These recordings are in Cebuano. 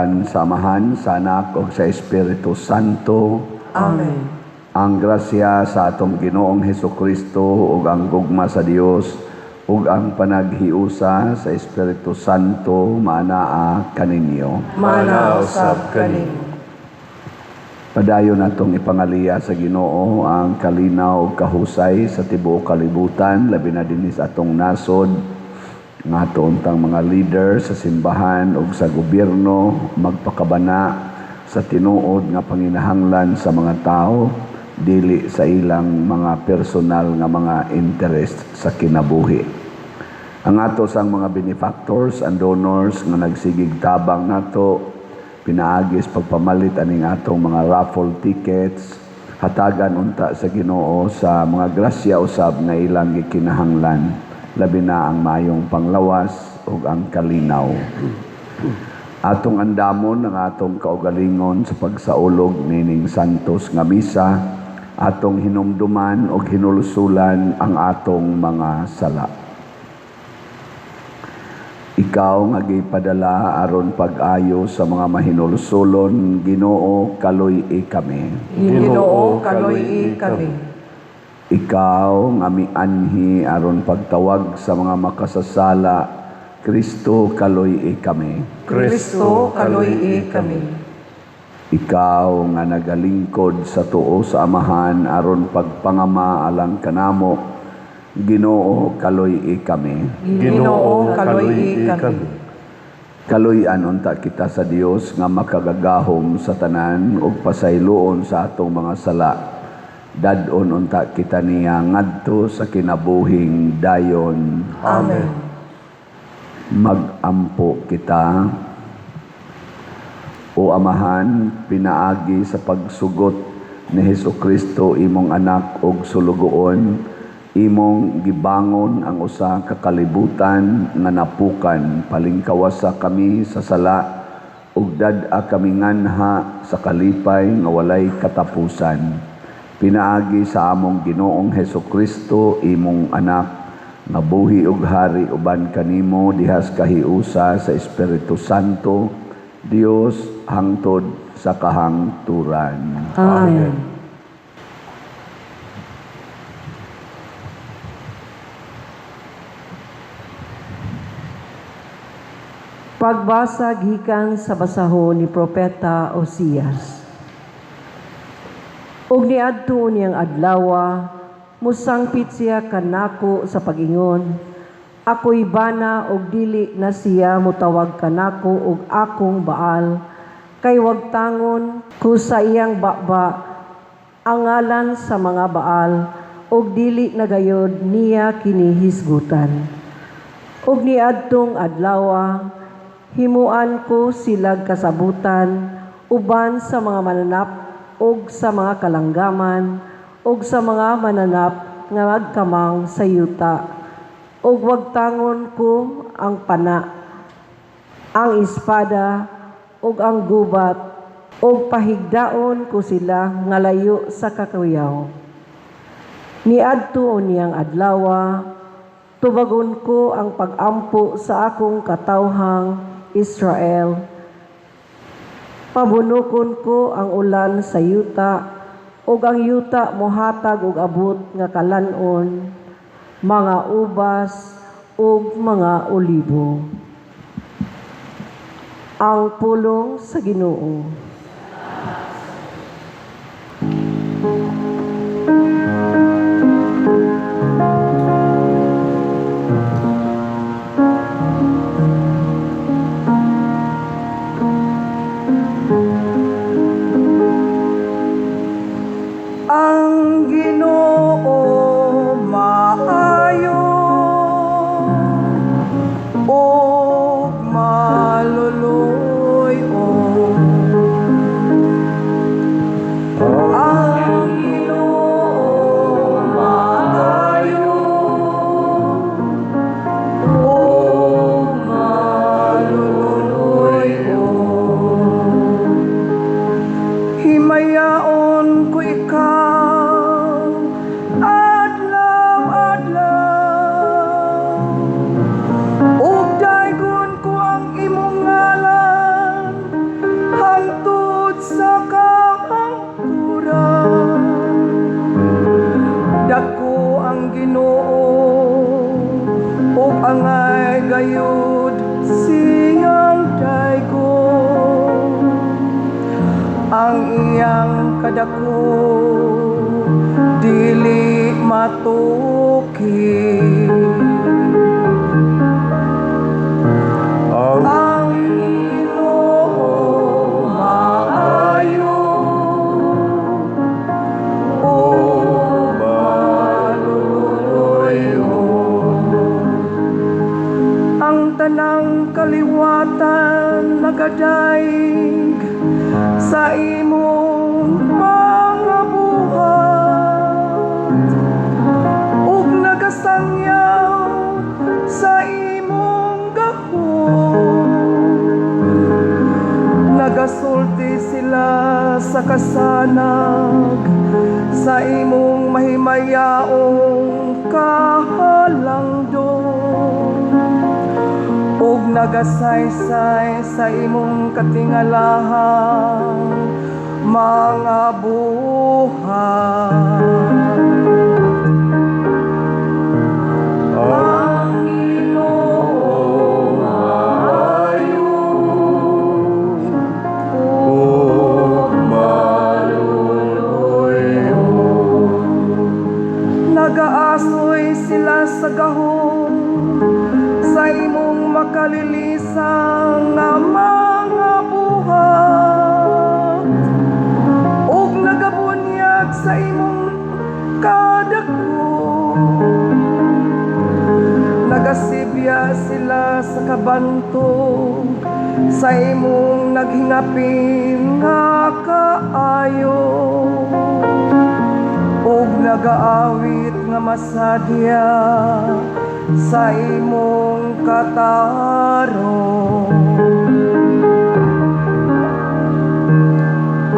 Sa ngalan sa Amahan, sa Anak ug sa Espiritu Santo. Amen. Ang grasya sa atong Ginoong Hesukristo ug ang gugma sa Dios ug ang panaghiusa sa Espiritu Santo maanaa kaninyo. Maanaa usab kaninyo. Padayon natong ipangaliya sa Ginoo ang kalinaw ug kahusay sa tibuok kalibutan, labi na dinhi sa atong nasod, nga ato untang mga leader sa simbahan ug sa gobyerno magpakabana sa tinuod nga panginahanglan sa mga tao, dili sa ilang mga personal nga mga interest sa kinabuhi. Ang ato sang mga benefactors and donors nga nagsigig tabang nato pinaagis pagpamalit aning atong mga raffle tickets, hatagan unta sa Ginoo sa mga grasya usab nga ilang gikinahanglan, labi na ang maayong panglawas ug ang kalinaw. Atong andamon ang atong kaugalingon sa pagsaulog nining santos nga misa, atong hinumduman ug hinulsulan ang atong mga sala. Ikaw nga gipadala aron pag-ayo sa mga mahinulsulon, Ginoo, kaluy-i kami. Ginoo, kaluy-i kami. Ikaw nga mianhi aron pagtawag sa mga makasasala, Kristo, kaluy-i kami. Kristo, kaluy-i kami. Ikaw nga nagalingkod sa tuo sa Amahan aron pagpangama alang kanamo, Ginoo, kaluy-i kami. Ginoo, kaluy-i kami. Kaluy-an unta kita sa Dios nga makagagahom sa tanan ug pasayloon sa atong mga sala. Dad-on unta kita niya ngadto sa kinabuhing dayon. Amen. Mag-ampo kita. O Amahan, pinaagi sa pagsugot ni Hesukristo imong anak og sulugoon, imong gibangon ang usa ka kalibutan nga napukan. Palingkawasa kami sa sala ug dad-a kami nganha sa kalipay nga walay katapusan. Pinaagi sa among Ginoong Hesukristo imong anak nga buhi ug hari uban kanimo dihas kahiusa sa Espiritu Santo, Dios, hangtod sa kahangturan. Amen. Pagbasa gikan sa basahon ni Propeta Osias. Ug niadto niyang adlawa, musangpit siya kanako sa pag-ingon, "Ako'y bana," ug dili na siya mutawag kanako og "akong Baal," kay wagtangon ko sa iyang baba ang ngalan sa mga Baal, ug dili na gayod niya kini hisgutan. Ug niadtong adlawa, himuan ko silag kasabutan uban sa mga mananap ug sa mga kalanggaman ug sa mga mananap nga magkamang sa yuta, ug wagtangon ko ang pana, ang espada ug ang gubat, ug pahigdaon ko sila nga layo sa kakuyaw. Niadto niyang adlawa, tubagon ko ang pag-ampo sa akong katawhang Israel. Pabunukon ko ang ulan sa yuta, ug ang yuta mohatag og abot nga kalanon, mga ubas ug mga olibo. Ang pulong sa Ginoo. Ang Ginoo maayo ug maluluy-on. Ang Ginoo maayo ug maluluy-on. Himayaon ko ikaw adlaw-adlaw, ug daygon ko ang imong ngalan. kadako dili matukid. Ang Ang Ginoo maayo ug maluluy-on. Ang tanang kaliwatan nagadayeg sa imong mga buhat ug nagasangyaw sa imong gahom. Nagasulti sila sa kasanag sa imong mahimayaong kahalangdon ug nagasaysay sa imong katingalahang mga buhat. Ang Ginoo maayo ug maluluy-on. Nagaasoy sila sa gahom sa imong makalilisang nga mga buhat ug nagabunyag sa imong kadako. Nagasibya sila sa kabantog sa imong naghingapin nga kaayo ug nagaawit nga masadya sa imong katarong.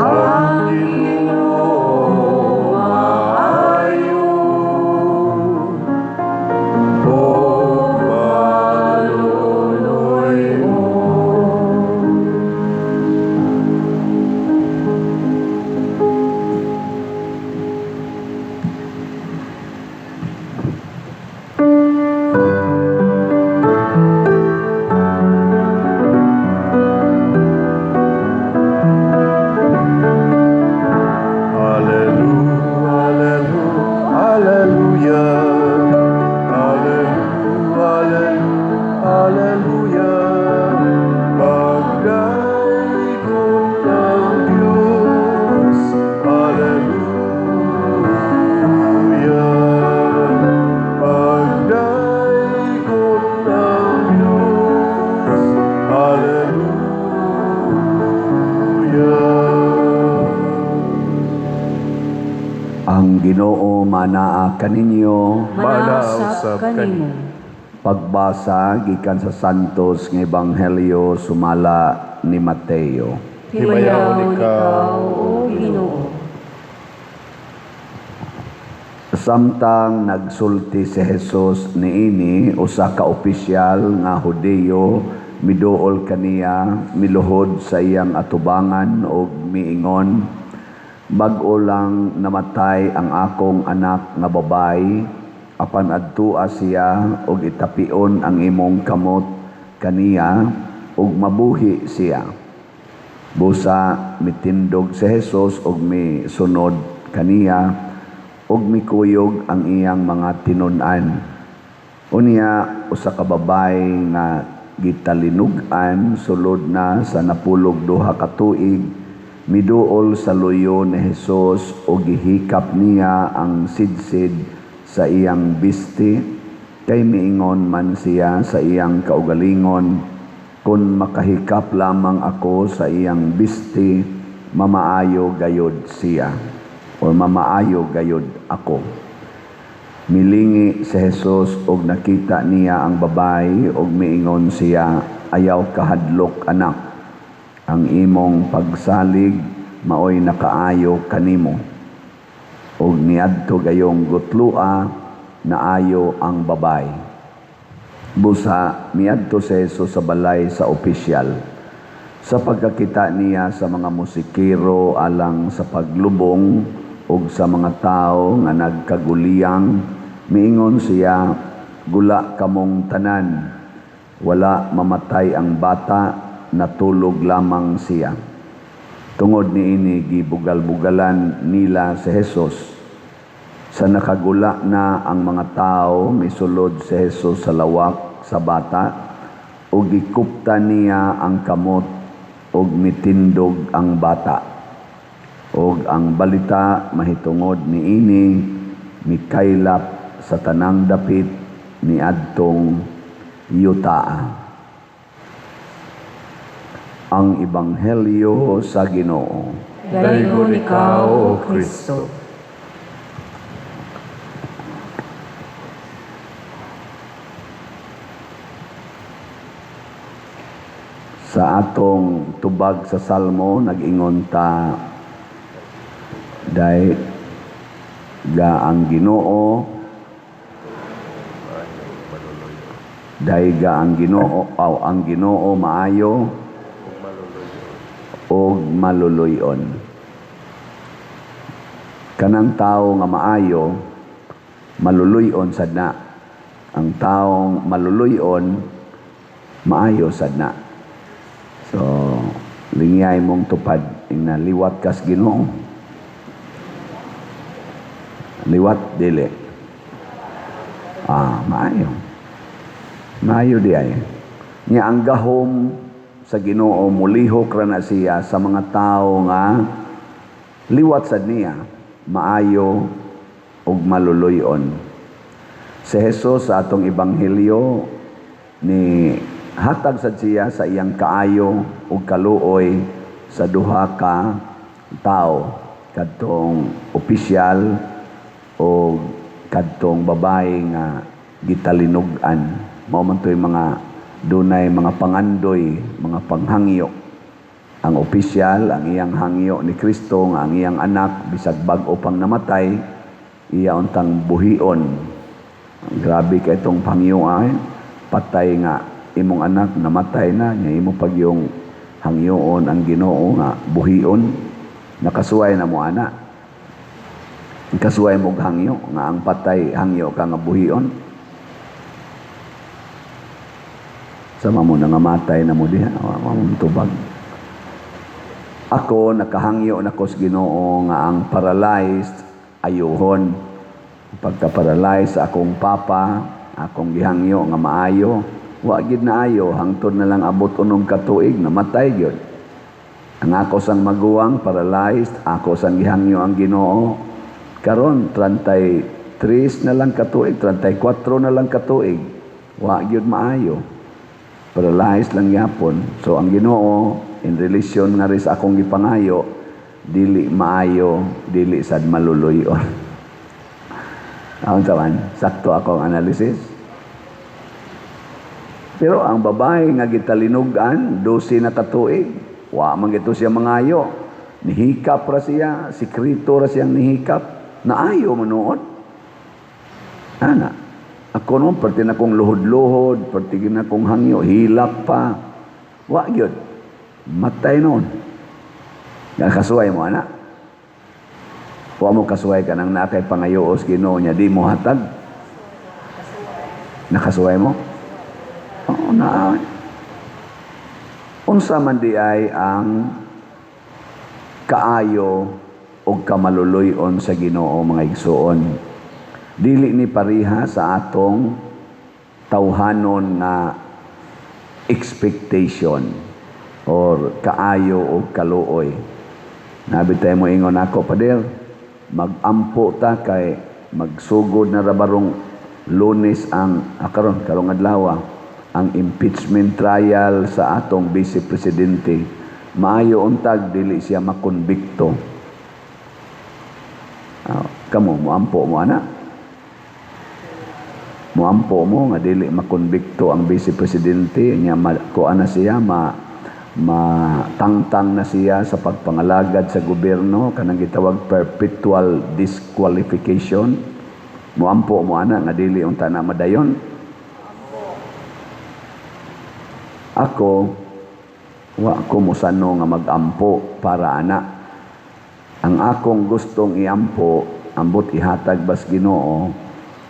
Ang Ginoo maayo ug maluluy-on. Alleluia, alleluia, alleluia, alleluia, pagdaygon ng Diyos, alleluia, pagdaygon ng Diyos, alleluia. Ang Ginoo manaa kaninyo. Manausab kanimo. Pagbasa gikan sa Santos nga Ebanghelyo sumala ni Mateo. Himayaon ikaw, O Ginoo. Samtang nagsulti si Jesus niini, usa ka opisyal nga Hudiyo miduol kaniya, miluhod sa iyang atubangan ug miingon, "Bag-o lang namatay ang akong anak nga babayi, apan adtua siya ug itapion ang imong kamot kaniya ug mabuhi siya." Busa mitindog si Jesus ug misunod kaniya ug mikuyog ang iyang mga tinun-an. Unya usa ka babayi nga gitalinug-an sulod na sa 42 ka tuig miduol sa luyo ni Jesus ug gihikap niya ang sidsid sa iyang bisti, kay miingon man siya sa iyang kaugalingon, "Kun makahikap lamang ako sa iyang bisti, mamaayo gayod siya or mamaayo gayod ako." Milingi si Jesus og nakita niya ang babayi og miingon siya, "Ayaw kahadlok, anak. Ang imong pagsalig maoy nakaayo kanimo." Og niadto gayong gutlua, naayo ang babayi. Busa miadto si Jesus sa balay sa opisyal. Sa pagkakita niya sa mga musikero alang sa paglubong ug sa mga tawo nga nagkaguliyang, miingon siya, "Gula kamong tanan. Wala mamatay ang bata, natulog lamang siya." Tungod niini gibugal-bugalan nila si Jesus. Sa nakagula na ang mga tao, misulod si Jesus sa lawak sa bata ug gikuptan niya ang kamot ug mitindog ang bata. Ug ang balita mahitungod niini mikaylap sa tanang dapit niadtong yutaa. Ang Ebanghelyo sa Ginoo. Daygon ikaw, O Kristo. Sa atong tubag sa Salmo, nag-ingon ta day ga ang Ginoo, day ga ang Ginoo, aw ang Ginoo maayo og maluluyon. Kanang tao nga maayo, maluluyon sad na. Ang taong maluluyon, maayo sad na. So, lingyay mong tupad, ing naliwat kas Ginoo. Liwat dili. Maayo. Maayo di ay. Nya ang gahom sa Ginoo mulihok ra na siya sa mga tao nga liwat sad niya, maayo ug maluluyon. Si Jesus sa atong ebanghelyo ni hatag sad siya sa iyang kaayo ug kaluoy sa duha ka tawo, kadtong opisyal o kadtong babae nga gitalinog-an. Mao man to'y mga dunay mga pangandoy, mga panghangyo. Ang opisyal, ang iyang hangyo ni Kristo nga ang iyang anak bisag bag-o pang namatay, iya untang buhion. Grabe kay itong pangyo ay patay nga imong anak namatay na, nya imo pag yung hangyoon ang Ginoo nga buhion, nakasuway na mo ana. Kasuway mo hangyo nga ang patay hangyo ka nga buhion. Sama mo nangamatay na mo diha, wa mo tubag. Ako nakahangyo na ko sa Ginoo nga ang paralyzed ayuhon. Pagka-paralyzed sa akong papa, akong gihangyo nga maayo, wa gid na ayo, hangtod na lang abot 6 ka tuig namatay gyud. Ang ako sang maguwang paralyzed, ako sang gihangyo ang Ginoo. Karon 33 na lang ka tuig, 34 na lang ka tuig, wa gyud maayo. Paralyzed lang gyapon. So ang Ginoo in relation nga ris akong gipangayo, dili maayo, dili sad maluluyon. Aon sa man, sakto akong analysis. Pero ang babae nga gitalinugan, 12 na katuig, wa man gito siya mangayo. Nihikap ra siya, sikreto ra siyang nihikap, naayo manuod. Ana, ako noon, perti na kong luhod-luhod, perti na kong hangyo, hilak pa. Wa gyud. Matay noon. Kasuway mo, ana. Wa mo kasuway ka nang nakay pangayoos Ginoo niya, di mo hatag. Nakasuway mo? Oo, naa. Unsa man di ay ang kaayo o kamaluluyon sa Ginoo, mga igsuon. Dili ni pariha sa atong tawhanon nga expectation or kaayo o kaluoy. Nabi tayo mo ingon ako, Pader, magampo ta kay magsugod na rabarong Lunes ang, karon, karong adlaw, ang impeachment trial sa atong vice presidente. Maayo untag dili siya makonbikto. Kamo moampo mo ana. Moampo mo nga dili makonbikto ang vice presidente nya, kuan na siya, matangtang na siya sa pagpangalagad sa gobyerno, kanang gitawag perpetual disqualification. Moampo mo ana nga dili unta na madayon. Ako wa ko mosano nga magampo para ana. Ang akong gustong iampo, ambot ihatag bas Ginoo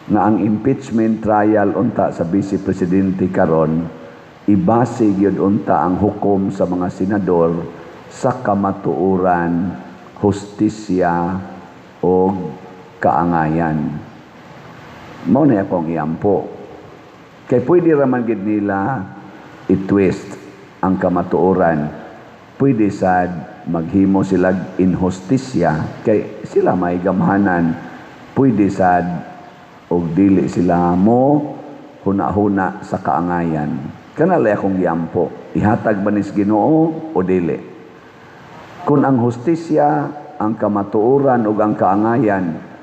nga ang impeachment trial unta sa vice presidente karon, ibase gyud unta ang hukom sa mga senador sa kamatuoran, hustisya o kaangayan. Mao na akong iampo. Kay pwede raman gid nila i-twist ang kamatuoran. Pwede sad maghimo sila inhustisya kay sila may gamhanan. Pwede sad og dili sila mo huna-huna sa kaangayan. Kana lay akong giampo. Ihatag ba nis Ginoo o dili? Kung ang hustisya, ang kamatuoran ug ang kaangayan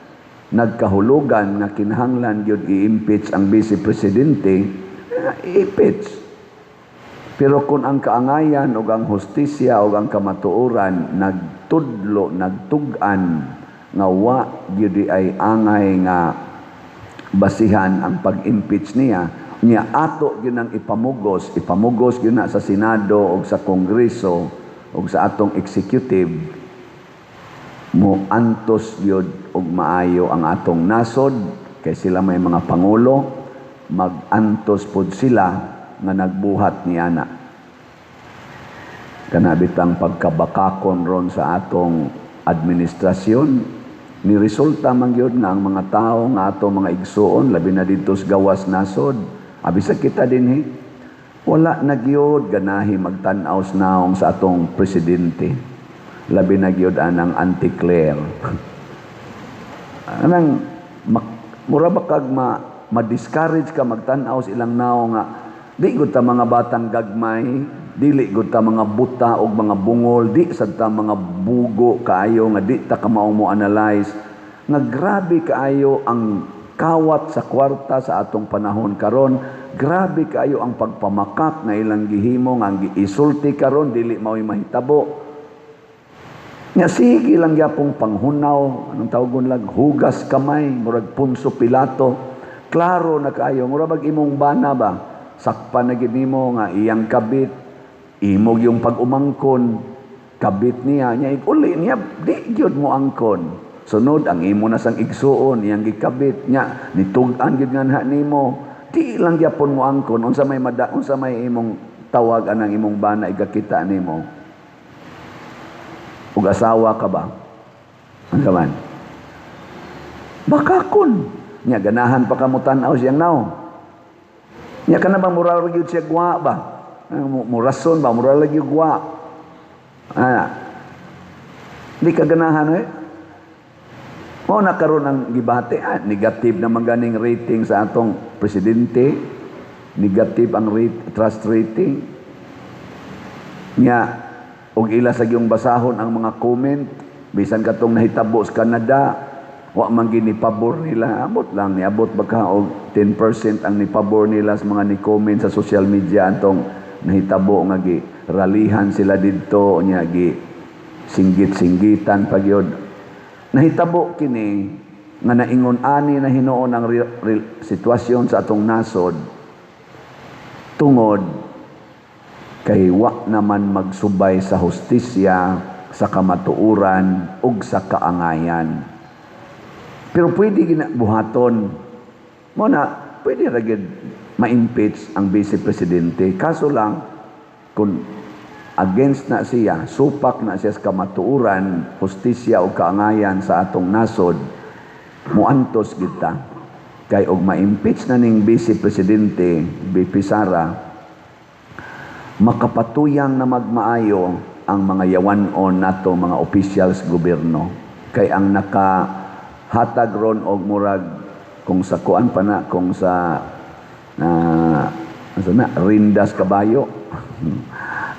nagkahulugan nga kinahanglan gyud i-impeach ang vice presidente, i-impeach. Pero kung ang kaangayan ug ang hustisya ug ang kamatuoran nagtudlo, nagtug-an nga wa gyud ay angay nga basihan ang pag-impeach niya, niya ato gyud ang ipamugos, ipamugos gyud na sa Senado ug sa Kongreso ug sa atong executive, mo antos gyud og maayo ang atong nasod kay sila may mga pangulo, mag-antos pod sila nga nagbuhat niana. Kana bitang pagkabakakon ron sa atong administrasyon ni resulta man gyud nga ang mga tao nga atong mga igsuon, labi na didto sa gawas nasod, abi sa kita dinhi, wala na gyud ganahi magtan-aw sa naong sa atong presidente, labi na gyud anang Auntie Claire. Anang mura ba kag ma-discourage ka magtan-aw sa ilang naong nga di gud ta mga batang gagmay, dili gud ta mga buta og mga bungol, di sad ta mga bugo kaayo nga di ta kamao mo analyze nga grabe kaayo ang kawat sa kwarta sa atong panahon karon, grabe kaayo ang pagpamakak nga ilang gihimo nga ang giisulti karon dili mao'y mahitabo. Nga sige lang gyapong panghunaw, anong tawagon lang, hugas kamay, murag Poncio Pilato. Klaro na kaayo, mura bag imong bana ba? Sakpan na gid nimo nga iyang kabit, imog yung pag-umangkon, kabit niya, niya uli niya, di gyud mo angkon. Sunod, ang imo na sang igsuon, iyang gikabit niya, nitug-an gyud nga nha nimo, di lang gyapon mo angkon, unsa may imong tawag anang imong bana igakita nimo? Ug asawa ka ba? Ano ka man? Bakakon. Nya ganahan pa ka mo tan-aw siyang naong. Nya ka na ba moral gyud siya gwa ba? Murason ba? Moral gyud gwa. Ah. Di ka ganahan eh. Mao na karon ang gibate, negative naman ganing rating sa atong presidente. Negative ang trust rating. Nya og ila sa giyong basahon ang mga comment bisan katong nahitabo sa Canada, wa man gini pabor nila, abot lang niabot baka og 10% ang nipabor nila sa mga ni-comment sa social media antong nahitabo nga gi ralihan sila didto, nya gi singgit-singgitan pa gyud. Nahitabo kini nga naingon ani na hinuon ang sitwasyon sa atong nasod tungod kay wa naman magsubay sa hustisya, sa kamatuoran ug sa kaangayan. Pero pwede ginabuhaton. Mo na pwede ra gyud ma-impeach ang vice presidente. Kaso lang kung against na siya, supak na siya sa kamatuoran, hustisya o kaangayan sa atong nasod, muantos kita. Kay og ma-impeach na ning vice presidente, VP Sara, makapatuyang na magmaayo ang mga yawan-on nato mga officials gobyerno. Kay ang nakahatag ron og murag kung sa kuan pa na, kung sa asa na, rindas kabayo.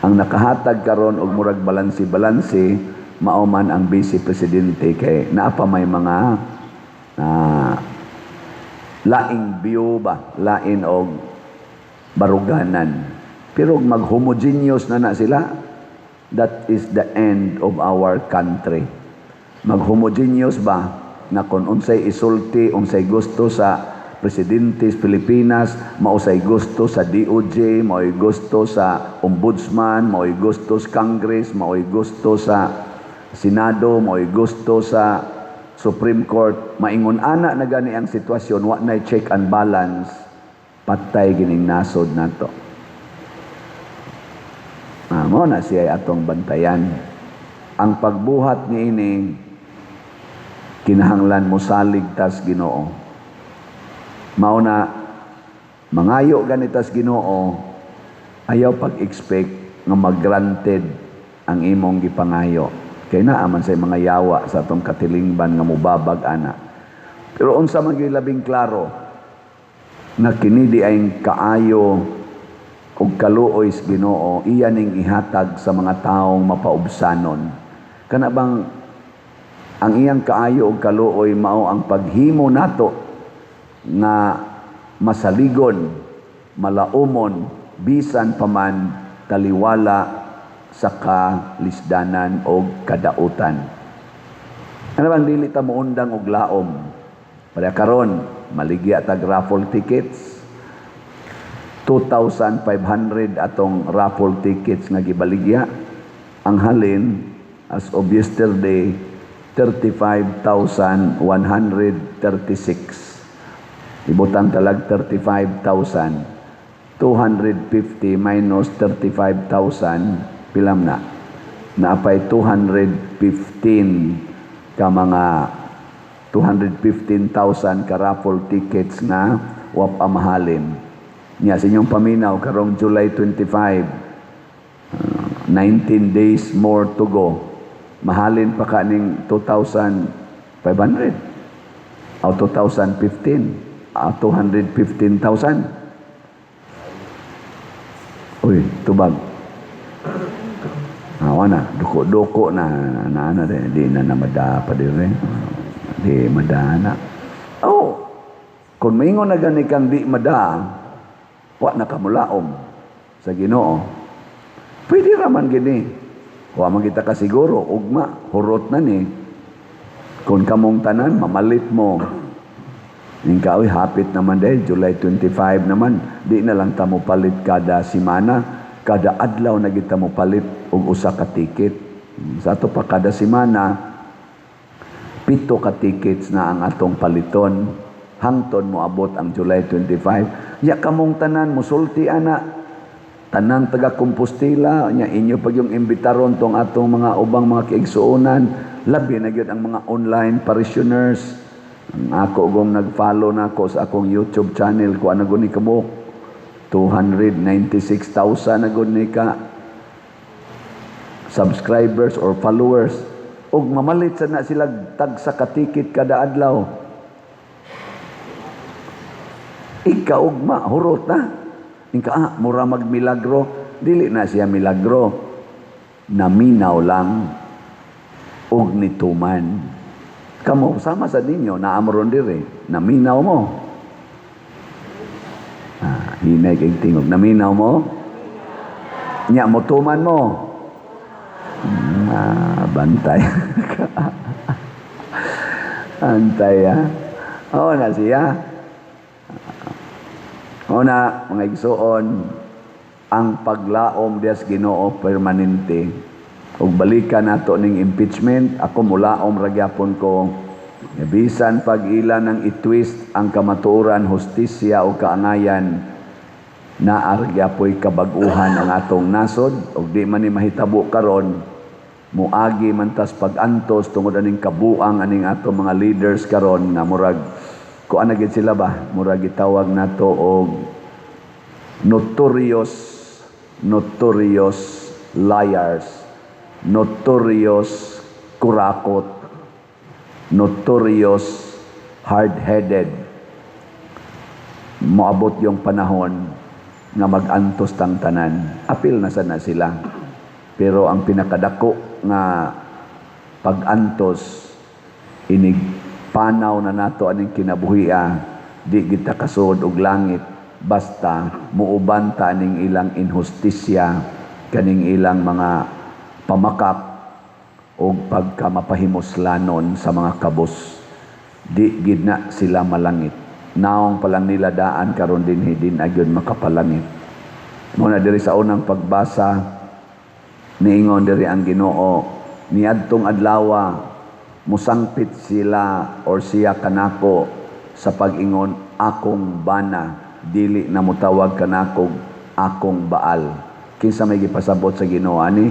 Ang nakahatag karon og murag balansi-balansi mao man ang vice presidente kay naa pa may mga laing view ba, lain og baruganan. Pero mag-homogeneous na na sila, that is the end of our country. Mag-homogeneous ba na kung unsay isulti, unsay gusto sa presidente sa Pilipinas, mausay gusto sa DOJ, mao'y gusto sa Ombudsman, mao'y gusto sa Congress, mao'y gusto sa Senado, mao'y gusto sa Supreme Court, maingon ana na gani ang sitwasyon, wa nay check and balance, patay gining nasod nato. Mao na siya atong bantayan. Ang pagbuhat niini, kinahanglan mosalig tas Ginoo. Mao na mangayo gani tas Ginoo, ayaw pag-expect nga mag-granted ang imong gipangayo. Kay naa man say mga yawa sa atong katilingban nga mubabag ana. Pero unsa man gyud labing klaro nga kini diay kaayo ug kaluoy sa Ginoo, iya ning ihatag sa mga taong mapaubsanon. Kana bang ang iyang kaayo ug kaluoy mao ang paghimo nato nga masaligon, malaumon, bisan pa man taliwala sa kalisdanan o kadautan. Ano bang dili ta moundang og laom? Para karon maligya tag raffle tickets. 2,500 atong raffle tickets nga gibaligya. Ang halin as of yesterday, 35,136. Ibutang talag 35,000. 250 minus 35,000, pilam na? Naapay 215 ka mga 215,000 ka raffle tickets na wa pa mahalin. Nya sa inyong paminaw karong July 25, 19 days more to go. Mahalin pa ka ning 2,500 o 2,015, 215,000. Uy, tubag. Awa na, duko-duko na, na, na, na, di na na mada pa dire. Di madana. Oh, kung maingon na gani kang di mada, wa na kamulaom sa Ginoo. Pwede raman gini. Wa man kita kasiguro, ugma, hurot na ni. Kung kamong tanan, mamalit mo. Ning kaoy, hapit naman dahil, July 25 naman, di na lang ta mo palit kada simana, kada adlaw na kita mo palit og usa ka ticket. Sa ato pa kada simana, 7 ka tickets na ang atong paliton hangton moabot ang July 25. Nya kamong tanan musulti ana, tanang taga Compostela, nya inyo pag yung imbitaron tong atong mga ubang mga kaigsuonan, labi na gyud ang mga online parishioners. Ang ako gong nag-follow nako sa akong YouTube channel ko, ano gud ni kabuk, 296,000 na gud ni ka subscribers or followers, ug mamalit sa na sila tag sa katikit kada adlaw. Ikaugma, hurot na. Ika, mura magmilagro. Dili na siya milagro. Naminaw lang og nituman. Kamo, sama sa ninyo, naamron dire. Naminaw mo. Hinay kay tingog. Naminaw mo? Nya, mutuman mo. Bantay. Antay, ah. Oo na siya. Oo na, mga igsoon, ang paglaom dias Ginoo permanente. Ug balikan nato ning impeachment, ako mulaom ra gyapon ko. Bisan pag ila nang i-twist ang kamatuoran, hustisya o kaangayan, naa ra gyapoy kabag-uhan ang atong nasod. Ug di man ni mahitabo karon, muagi man tas pag-antos tungod aning kabuang aning atong mga leaders karon nga murag kuan na gid sila ba, murag gitawag nato og notorious liars, notorious kurakot, notorious hard-headed. Moabot yung panahon nga mag-antos tang tanan. Apil na sana sila. Pero ang pinakadako nga pag-antos, inig panaw na nato aning kinabuhia, di kita kasud og langit basta muuban ta aning ilang inhustisya, kaning ilang mga pamakak og pagkamapahimuslanon sa mga kabus. Di gid na sila malangit. Naong pa lang nila daan karon dinhi, din agyon makapalangit. Muna diri sa unang pagbasa, niingon diri ang Ginoo, niadtong adlawa musangpit sila or siya kanako sa pag-ingon akong bana, dili na mutawag kanako akong Baal. Kinsa may gipasabot sa Ginoo ani?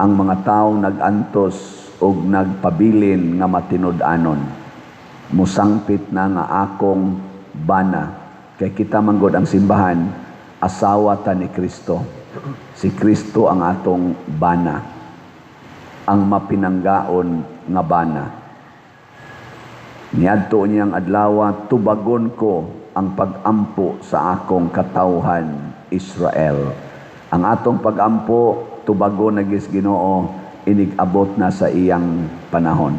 Ang mga tawo nag-antos og nagpabilin nga matinud-anon. Musangpit na nga akong bana. Kay kita manggod ang simbahan, asawa ta ni Kristo. Si Kristo ang atong bana. Ang mapinanggaon nga bana. Niadto niyang adlaw, tubagon ko ang pag-ampo sa akong katawhan Israel. Ang atong pag-ampo, tubagon na gis Ginoo, inig-abot na sa iyang panahon.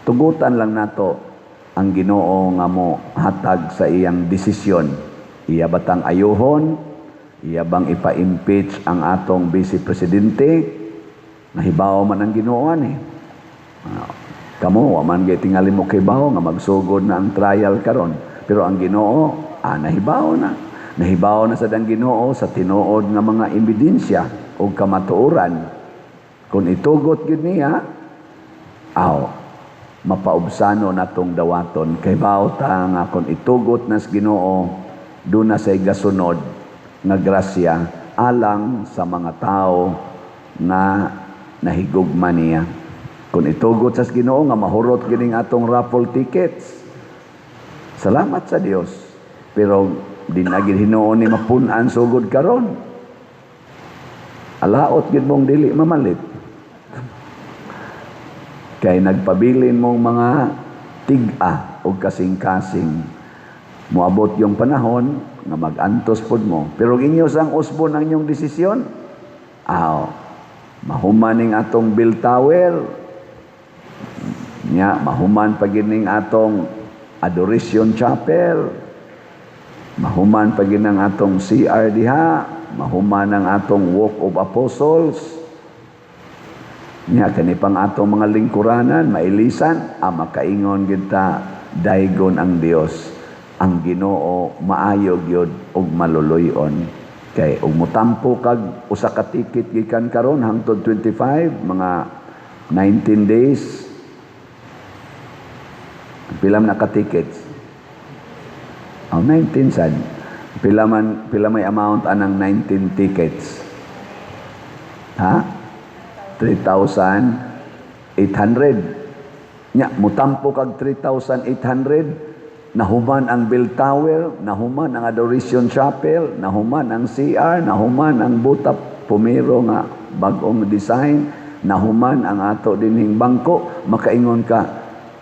Tugutan lang nato ang Ginoo nga mo hatag sa iyang desisyon. Iya batang ayuhon, iya bang ipa-impeach ang atong vice presidente, nahibaw man ang Ginoo ani. Kamo, wa man gay tingali mo kay bawo nga magsugod na ang trial karon. Pero ang Ginoo, nahibaw na. Nahibaw na sad ang Ginoo sa tinuod nga mga ebidensya o kamatuoran. Kung itugot gyud niya, aw, mapaubsano natong dawaton. Kay bawo ta nga kung itugot nas Ginoo, doon na say gasunod nga grasya alang sa mga tao nga nahigugma niya. Kung itugot sa Ginoo nga mahurot gining atong raffle tickets. Salamat sa Dios. Pero di na gid hinuon ni mapun-an sugod karon. Alaot gid mong dili mamalit. Kay nagpabilin mong mga tig-a o kasing-kasing. Moabot yung panahon nga mag-antos pod mo. Pero inyo sang usbon ang inyong desisyon, aw, mahuman ning atong bell tower, nya mahuman pa gid ning atong Adoration Chapel, mahuman pa gid ang atong CR diha, mahuman ang atong Walk of Apostles. Nya kani pang atong mga lingkuranan, mailisan, makaingon gid ta, daygon ang Dios. Ang Ginoo maayo gyud ug maluluy-on. Kay ug motampo kag usa ka ticket gikan karon hangtod 25, mga 19 days. Pila man ka tickets? Oh, 19 sad. Pila may amount anang 19 tickets? Ha? 3,800. Nya, mutampo kag 3,800, nahuman ang bell tower, nahuman ang Adoration Chapel, nahuman ang CR, nahuman ang Butap Pumero nga bag-ong design, nahuman ang ato dinhing bangko, makaingon ka,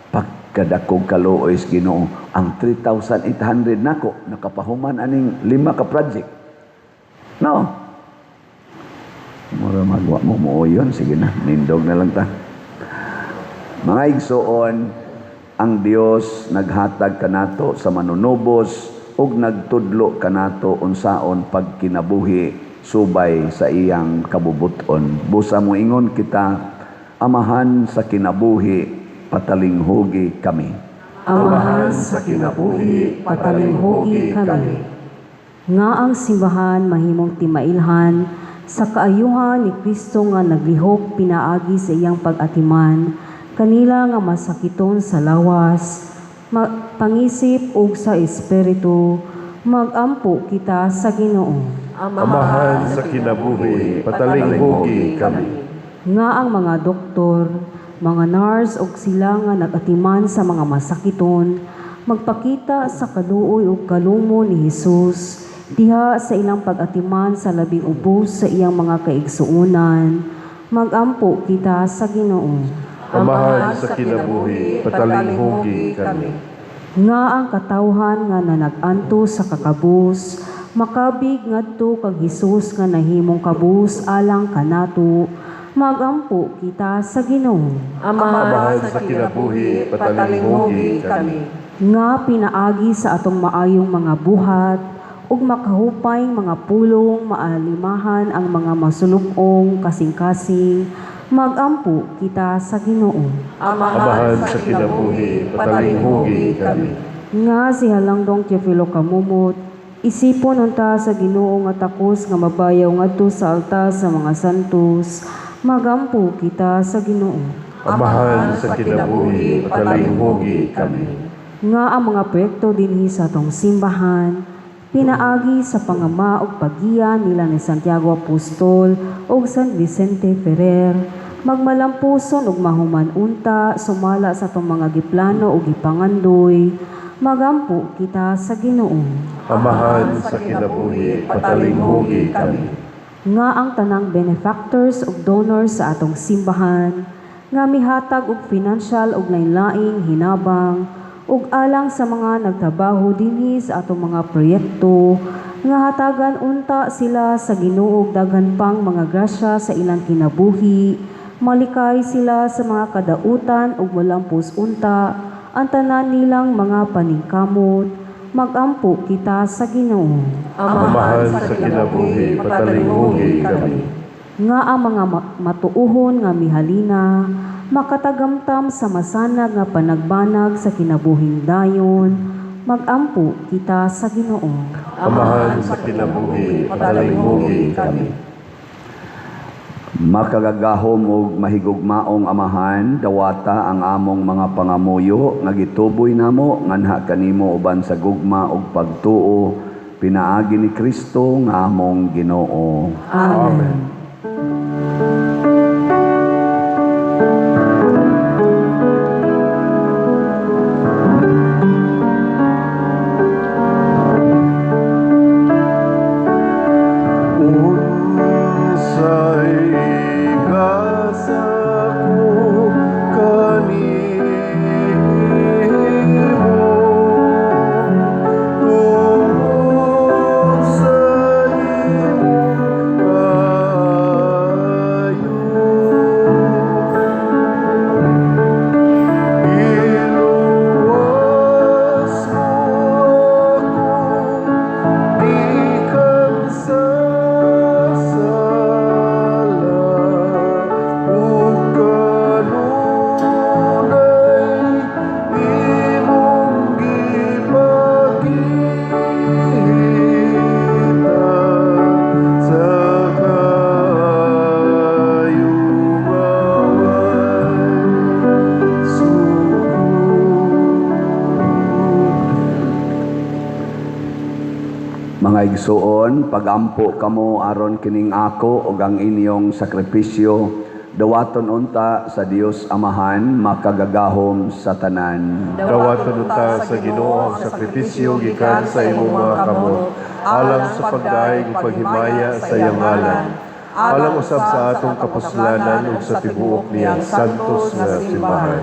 pagkadakog kaluoy sa Ginoo, ang 3,800 nako nakapahuman aning 5 ka project. No. Mura magwa mo mo yun, sige na, nindog na lang ta. Mga igsoon, ang Dios naghatag kanato sa manunubos ug nagtudlo kanato unsaon pagkinabuhi subay sa iyang kabubuton. Busa moingon kita, Amahan sa kinabuhi, patalinghugi kami. Amahan sa kinabuhi, patalinghugi kami. Nga ang simbahan mahimong timailhan sa kaayuhan ni Kristo nga naglihok pinaagi sa iyang pag-atiman kanila nga masakiton sa lawas, pangisip ug sa espiritu, magampo kita sa Ginoo. Amahan sa kinabuhi, patalinghugi kami. Nga ang mga doktor, mga nurse ug sila nga nagatiman sa mga masakiton magpakita sa kaluoy ug kalumo ni Hesus diha sa ilang pag-atiman sa labing ubos sa iyang mga kaigsuonan, magampo kita sa Ginoo. Amahan sa kinabuhi, patalinghugi kami. Nga ang katawhan nga nanag-antos sa kakabus makabig ngadto kang Hesus nga nahimong kabus alang kanato, magampo kita sa Ginoo. Amahan sa kinabuhi, patalinghugi kami. Nga pinaagi sa atong maayong mga buhat ug makahupay mga pulong maalimahan ang mga masulub-ong kasing-kasing, magampo kita sa Ginoo. Amahan sa kinabuhi, patalinghugi kami. Nga si Halangdong Teofilo Camomot isipon unta sa Ginoo nga takos nga mabayaw ngadto sa altar sa mga santos, magampo kita sa Ginoo. Amahan sa kinabuhi, patalinghugi kami. Nga ang mga proyekto dinhi sa atong simbahan Pinaagi sa pangama ug paggiya nila ni Santiago Apostol ug San Vicente Ferrer, magmalampuson ug mahuman unta sumala sa atong mga giplano ug gipangandoy, magampo kita sa Ginoo. Amahan sa kinabuhi, patalinghugi kami. Nga ang tanang benefactors ug donors sa atong simbahan nga mihatag og financial ug lain-laing hinabang ug alang sa mga nagtrabaho dinhi sa atong mga proyekto, nga hatagan unta sila sa Ginoo og daghan pang mga grasya sa ilang kinabuhi, malikay sila sa mga kadautan ug molampos unta ang tanan nilang mga paningkamot, magampo kita sa Ginoo. Amahan sa kinabuhi, patalinghugi kami. Nga ang mga matuohon nga mihalina makatagamtam sa masanag nga panagbanag sa kinabuhing dayon, magampo kita sa Ginoo. Amahan sa kinabuhi, patalinghugi kami. Makagagahom ug mahigugmaong Amahan, dawata ang among mga pangamuyo nga gituboy namo nganha kanimo uban sa gugma ug pagtuo pinaagi ni Kristo nga among Ginoo. Amen. Unsay gasa ko kanimo tungod sa imong kaayo? Iluwas mo ako gikan sa sala ug kanunay imong gipakita sa kaayo nga way sukod. Mga igsuon, pagampo kamo aron kining ako ug ang inyong sakripisyo dawaton unta sa Dios Amahan makagagahom sa tanan. Dawaton unta sa Ginoo ang sakripisyo gikan sa imong mga kamot, alang sa pagdaig ug paghimaya sa iyang ngalan, alang usab sa atong kapuslanan ug sa tibuok niyang santos nga simbahan.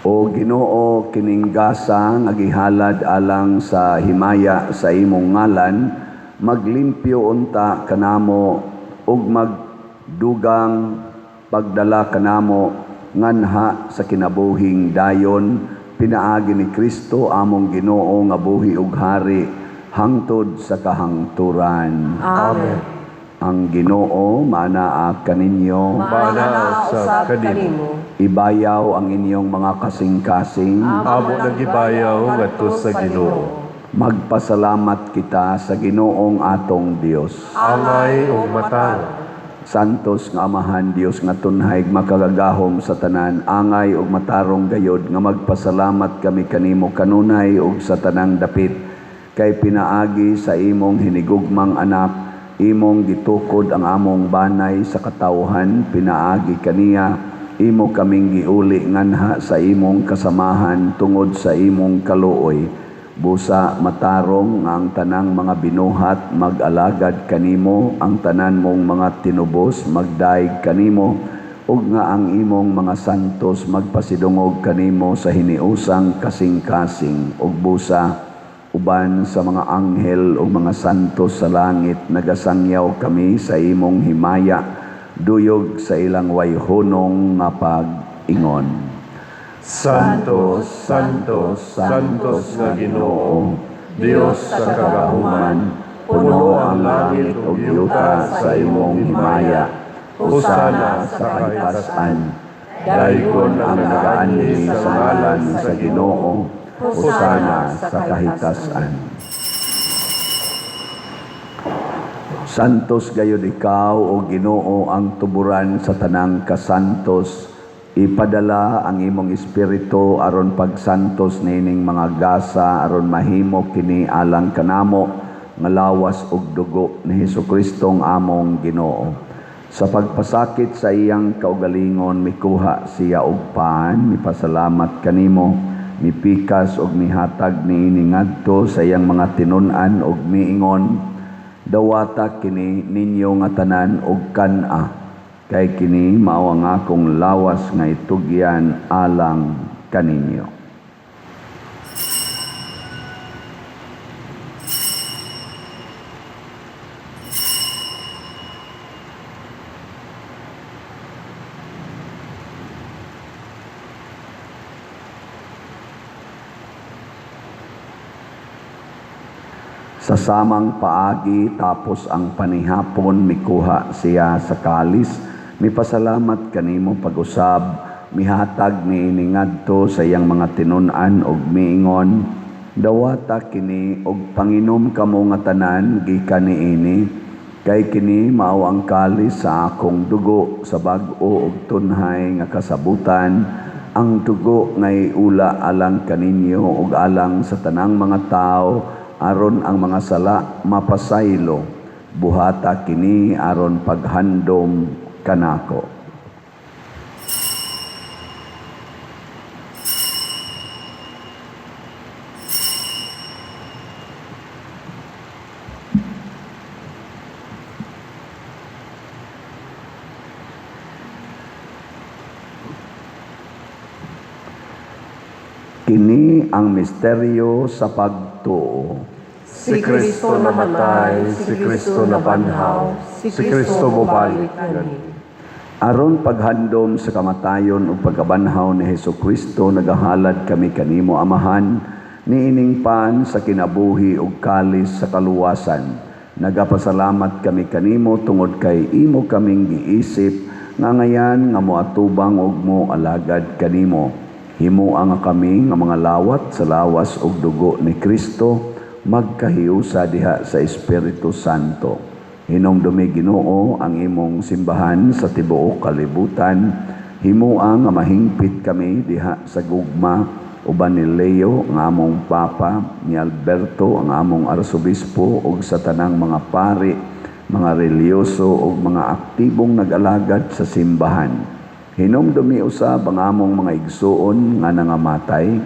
O Ginoo, kining gasa nga gihalad alang sa himaya sa imong ngalan, maglimpyo unta kanamo ug magdugang pagdala kanamo nganha sa kinabuhing dayon pinaagi ni Kristo among Ginoo nga buhi ug hari hangtod sa kahangturan. Amen. Ang Ginoo maanaa kaninyo. Maanaa usab kanimo. Ibayaw ang inyong mga kasing-kasing. Amo nang gibayaw ngadto sa Ginoo. Magpasalamat kita sa Ginoong atong Dios. Angay ug matarong. Santos nga Amahan, Dios nga tunhay makagagahom sa tanan, angay ug matarong gayod nga magpasalamat kami kanimo kanunay ug sa tanang dapit, kay pinaagi sa imong hinigugmang anak, imong gitukod ang among banay sa katawhan. Pinaagi kaniya, imo kaming giuli nganha sa imong kasamahan tungod sa imong kaluoy. Busa matarong nga ang tanang mga binuhat mag-alagad kanimo, ang tanan mong mga tinubos magdaig kanimo, ug nga ang imong mga santos magpasidungog kanimo sa hiniusang kasing-kasing. Ug busa uban sa mga anghel ug mga santos sa langit, nagasangyaw kami sa imong himaya duyog sa ilang wayhunong nga pag-ingon. Santo, Santo, Santos nga Ginoo, Dios sa kagahuman, puno ang langit ug yuta sa imong himaya. Hosana sa kahitasan. Daygon ang nagaanhi sa ngalan sa Ginoo. Hosana sa kahitasan. Santos gayud ikaw, o Ginoo, ang tuburan sa tanang kasantos. Ipadala ang imong espiritu aron pagsantos nining mga gasa aron mahimo kini alang kanamo nga lawas ug dugo ni Hesukristo ang among Ginoo. Sa pagpasakit sa iyang kaugalingon, mikuha siya og pan, mipasalamat kanimo, mipikas og mihatag niini ngadto sa iyang mga tinun-an og miingon, "Dawata kini ninyo nga tanan og kan-a, kay kini mao ang akong lawas nga itugyan alang kaninyo." Sa samang paagi, tapos ang panihapon, mikuha siya sa kalis, mipasalamat kanimo pag-usab, mihatag niini ngadto sa iyang mga tinun-an og miingon, "Dawata kini og panginom kamo nga tanan gikan niini, kay kini mao ang kalis sa akong dugo sa bag-o ug tunhay nga kasabutan, ang dugo nga iula alang kaninyo ug alang sa tanang mga tawo aron ang mga sala mapasaylo. Buhata kini aron paghandom kanako." Kini ang misteryo sa pagtuo. Si Kristo namatay, si Kristo nabanhaw, si Kristo mobalik gani. Aron paghandom sa kamatayon ug pagkabanhaw ni Hesukristo, nagahalad kami kanimo, Amahan, niining pan sa kinabuhi ug kalis sa kaluwasan. Nagapasalamat kami kanimo tungod kay imo kaming giisip nga ngayan nga moatubang ug mo alagad kanimo. Himoa nga kami nga mga lawat sa lawas ug dugo ni Kristo magkahiusa diha sa Espiritu Santo. Hinumdumi, Ginoo, ang imong simbahan sa tibuok kalibutan. Himoa nga mahingpit kami diha sa gugma uban ni Leo ang among Papa, ni Alberto ang among Arsobispo ug sa tanang mga pari, mga relihiyoso ug mga aktibong nag-alagad sa simbahan. Hinumdumi usab ang among mga igsuon nga nangamatay.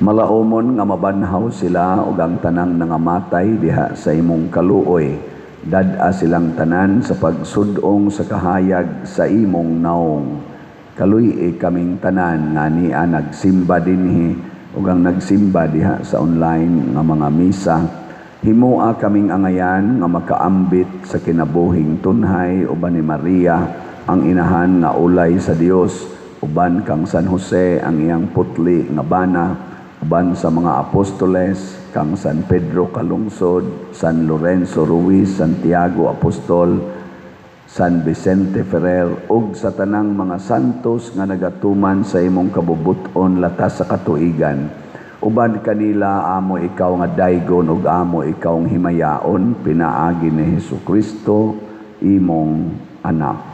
Malaumon nga mabanhaw sila ug ang tanang nangamatay diha sa imong kaluoy. Dad-a silang tanan sa pagsud-ong sa kahayag sa imong naong. Kaluy-i kaming tanan nga ania nagsimba dinhi ug ang nagsimba diha sa online nga mga misa. Himoa kaming angayan nga makaambit sa kinabuhing tunhay uban ni Maria ang inahan nga ulay sa Dios, uban kang San Jose ang iyang putli nga bana, uban sa mga apostoles, kang San Pedro Calungsod, San Lorenzo Ruiz, Santiago Apostol, San Vicente Ferrer, ug sa tanang mga santos nga nagatuman sa imong kabubut-on latas sa katuigan. Uban kanila amo ikaw nga daygon ug amo ikaw nga himayaon pinaagi ni Hesukristo imong anak.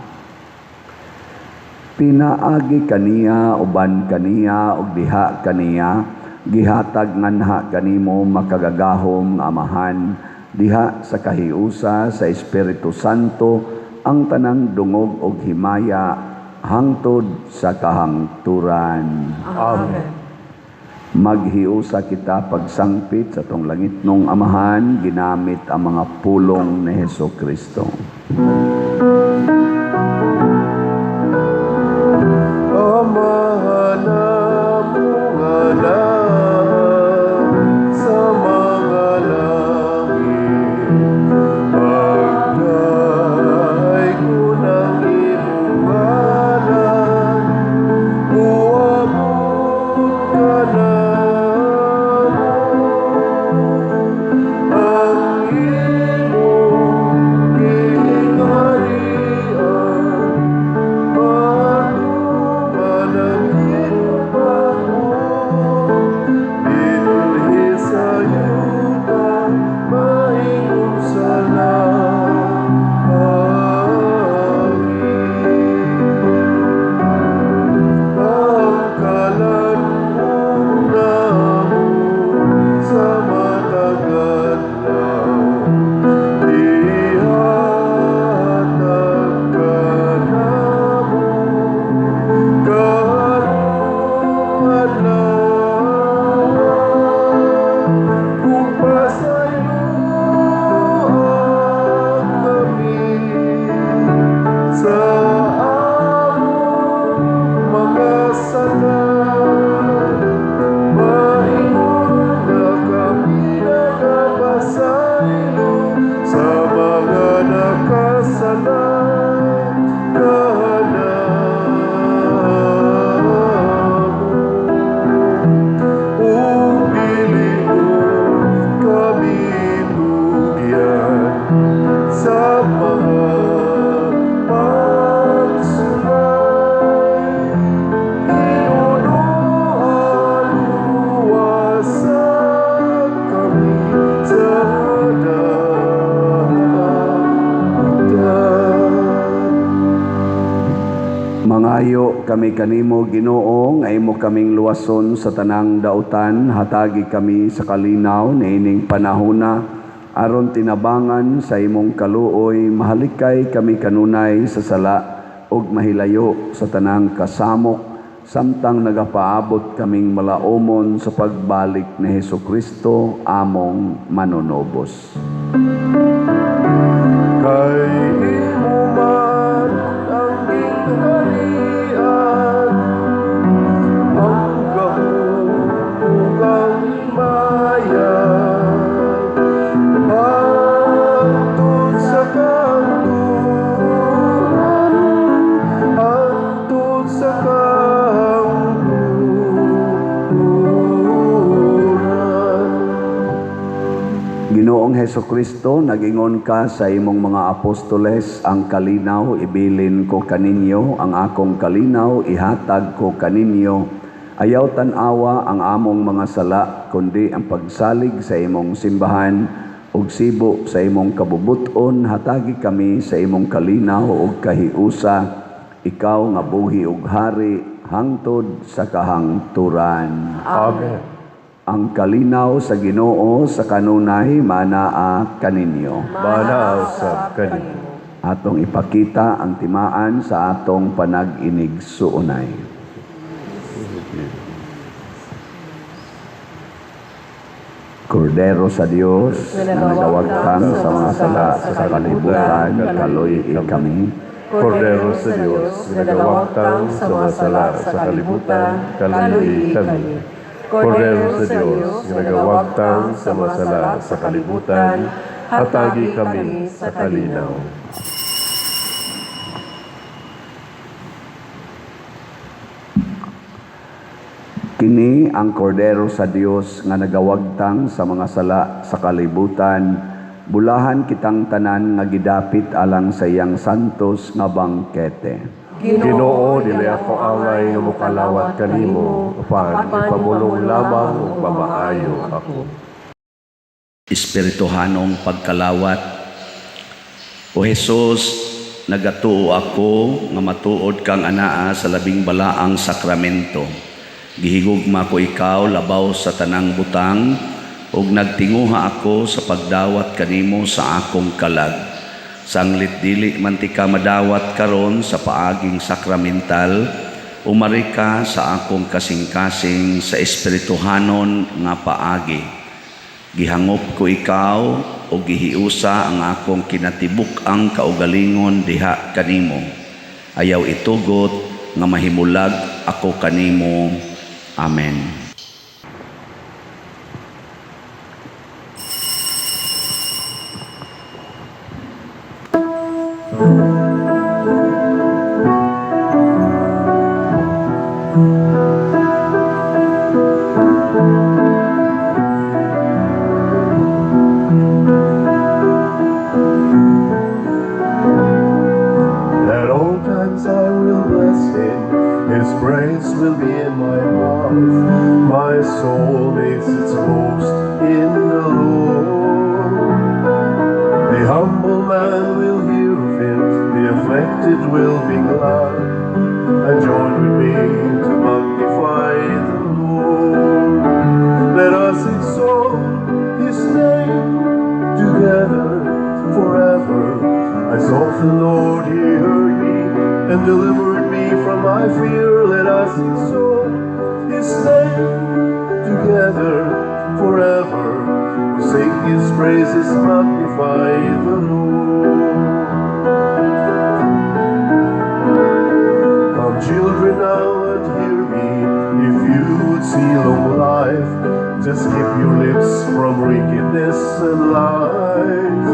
Pinaagi kaniya, uban kaniya, ug diha kaniya, gihatag nganha kanimo makagagahom nga Amahan, diha sa kahiusa sa Espiritu Santo, ang tanang dungog ug himaya hangtod sa kahangturan. Amen. Maghiusa kita pagsangpit sa atong langitnong Amahan, ginamit ang mga pulong ni Hesukristo. Amahan namo nga naa sa mga langit, pagdaygon ang imong ngalan, muabot kanamo ang imong gilingan. kami kanimo, Ginoo, nga imo kaming luwason sa tanang dautan, hatagi kami sa kalinaw niining panahona aron tinabangan sa imong kaluoy, mahalikay kami kanunay sa sala ug mahilayo sa tanang kasamok samtang nagapaabot kaming malaumon sa pagbalik ni Hesukristo among manunobos. Kay imo man ang gingharian, ang gahom ug ang himaya, hangtod sa kahangturan, hangtod sa kahangturan. Ginoong Hesukristo, nagingon ka sa imong mga apostoles, "Ang kalinaw ibilin ko kaninyo, ang akong kalinaw ihatag ko kaninyo. Ayaw tan-awa ang among mga sala, kundi ang pagsalig sa imong simbahan ug sibo sa imong kabubut-on, hatagi kami sa imong kalinaw ug kahiusa, ikaw nga buhi ug hari hangtod sa kahangturan." Amen. Ang kalinaw sa Ginoo sa kanunay manaa kaninyo. Manaa usab kanimo. Atong ipakita ang timaan sa atong panag-inigsuonay. Kordero sa Dios na nagawagtang sa mga sala sa kalibutan, kaluy-i kami. Kordero sa Dios nga nagawagtang sa mga sala sa kalibutan, kaluy-i kami. Kordero sa Dios nga nagawagtang sa mga sala sa kalibutan, hatagi kami sa kalinaw. Kini ang Kordero sa Dios nga nagawagtang sa mga sala sa kalibutan. Bulahan kitang tanan nga gidapit alang sa iyang santos nga bangkete. Ginoo, dili ako angay nga mokalawat kanimo, apan ipamulong lamang ug mamaayo ako. Espirituhanong pagkalawat. O Jesus, nagatuo ako nga matuod kang anaa sa labing balaang sakramento. Gihigugma ko ikaw labaw sa tanang butang ug nagtinguha ako sa pagdawat kanimo sa akong kalag. Sanglit dili man tika madawat karon sa paaging sakramental, umari ka sa akong kasing-kasing sa espirituhanon nga paagi. Gihangop ko ikaw o gihiusa ang akong kinatibuk-ang kaugalingon diha kanimo. Ayaw itugot nga mahimulag ako kanimo. Amen. At all times I will bless him, his praise will be in my mouth. My soul makes its boast in the Lord. The humble man will hear of it, the afflicted will be glad, and join with me to magnify the Lord. Let us exalt his name together forever. I sought the Lord, he heard me and delivered me from my fear. Let us exalt his name together forever. We sing his praises, magnify the Lord. Come, children, now and hear me. If you would see long life, just keep your lips from wickedness and lies.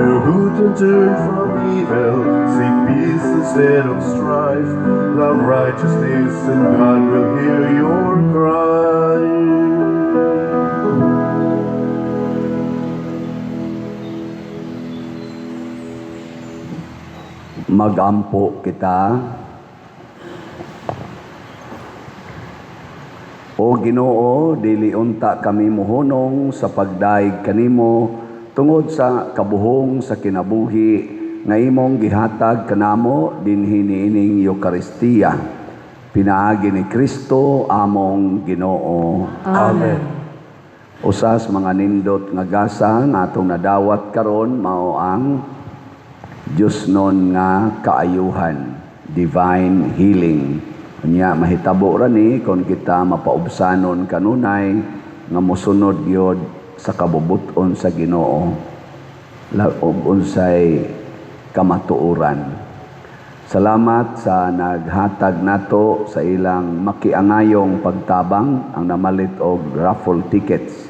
Do good and turn from evil, seek peace instead of strife. Love righteousness, and God will hear your cry. Magampo kita. O Ginoo, dili unta kami mohunong sa pagdayeg kanimo tungod sa kabuhong sa kinabuhi. nga imong gihatag kanamo dinhi niining Eukaristiya. Pinaagi ni Kristo among Ginoo. Amen. Usas mga nindot nga gasa nga atong nadawat karon mao ang Diyosnon nga kaayuhan, divine healing. Unya mahitabo ra ni kon kita mapaubsanon kanunay nga mosunod gyud sa kabubut-on sa Ginoo ug unsay kamatuoran. Salamat sa naghatag nato sa ilang makiangayong pagtabang, ang namalit og raffle tickets.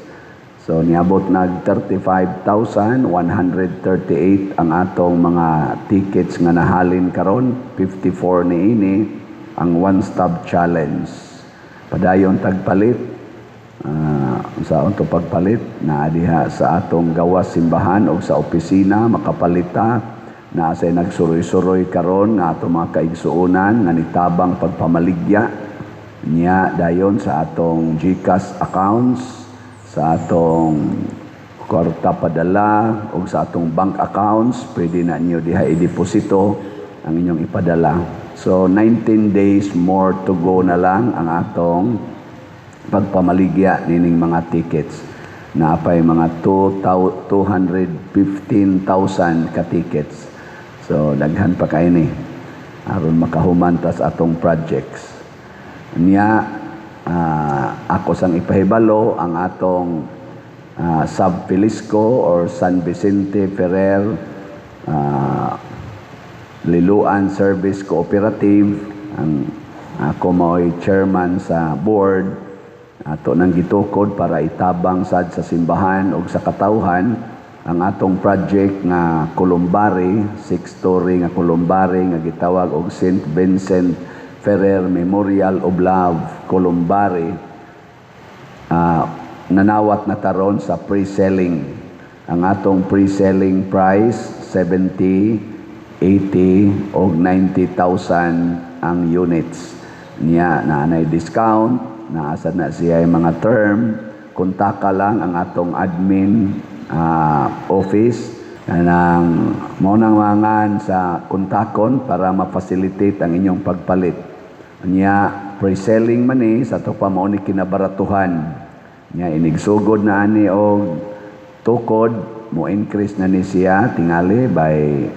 So niabot nag 35,138 ang atong mga tickets nga nahalin karon, 54 niini ang one stop challenge. Padayon tagpalit, sa unto pagpalit naa diha sa atong gawas simbahan o sa opisina makapalita. Naa say nagsuroy-suroy karon nga atong mga kaigsuonan nga nitabang pagpamaligya niya, dayon sa atong GCash accounts, sa atong kwarta padala o sa atong bank accounts. Pwede na niyo diha i-deposito ang inyong ipadala. So 19 days more to go na lang ang atong pagpamaligya nining mga tickets. Naapay mga 215,000 ka tickets. So daghan pa kay ni aron makahuman tas atong projects. Niya ako sang ipahibalo ang atong Sub Felisco or San Vicente Ferrer Liloan Service Cooperative. Ang ako mao'y chairman sa board. Ato nang gitukod para itabang sad sa simbahan ug sa katawhan ang atong project nga columbary, six-story nga columbary nga gitawag og St. Vincent Ferrer Memorial of Love Columbary. Nanawat na taron sa pre-selling. Ang atong pre-selling price, 70, 80 og 90,000 ang units. Niya na anay discount, naasa na siya yung mga term. Kontaka lang ang atong admin office kanang mao nang mangan sa kontakon para ma-facilitate ang inyong pagpalit. Nya pre-selling man ni sa ato pa, mao ni kinabaratuhan. Nya inigsugod na ani og tukod, mo increase na ni siya tingali by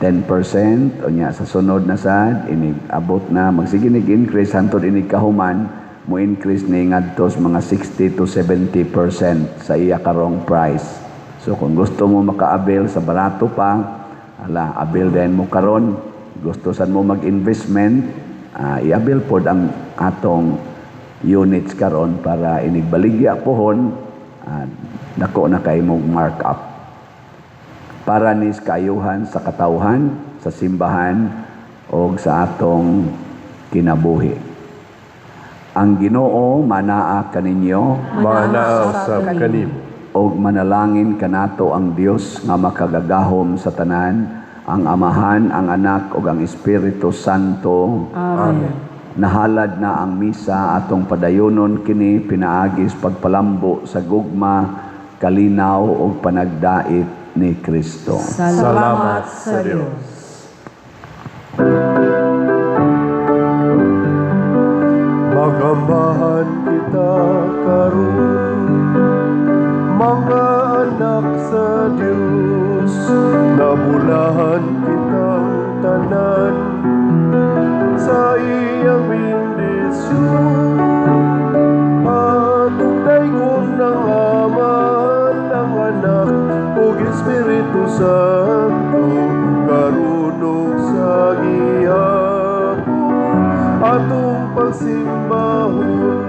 10%. Unya sa sunod na sad inig abot na, magsige nig increase hantod inig kahuman, mo increase ni ngadto sa mga 60 to 70% sa iya karong price. So kung gusto mo maka-avail sa barato pa, ala, avail din mo karon. Gusto sad mo mag-investment, i-avail pod ang atong units karon para inigbaligya pohon, dako na kay mong markup. Para nis kaayuhan sa katawhan, sa simbahan o sa atong kinabuhi. Ang Ginoo manaa kaninyo. Manaa usab kanimo. Og manalangin kanato ang Dios nga makagagahom sa tanan, ang Amahan, ang Anak ug ang Espiritu Santo. Amen. Nahalad na ang misa. Atong padayonon kini pinaagis pagpalambo sa gugma, kalinaw ug panagdait ni Kristo. Salamat sa Dios. Mag-amahan kita karon, mga anak sa Dios, nabulahan kitang tanan sa iyang bendisyon. Atong daygon ang Amahan, ang Anak, ug Espiritu Santo, karon ug sa gihapon, atong pagsimbahon.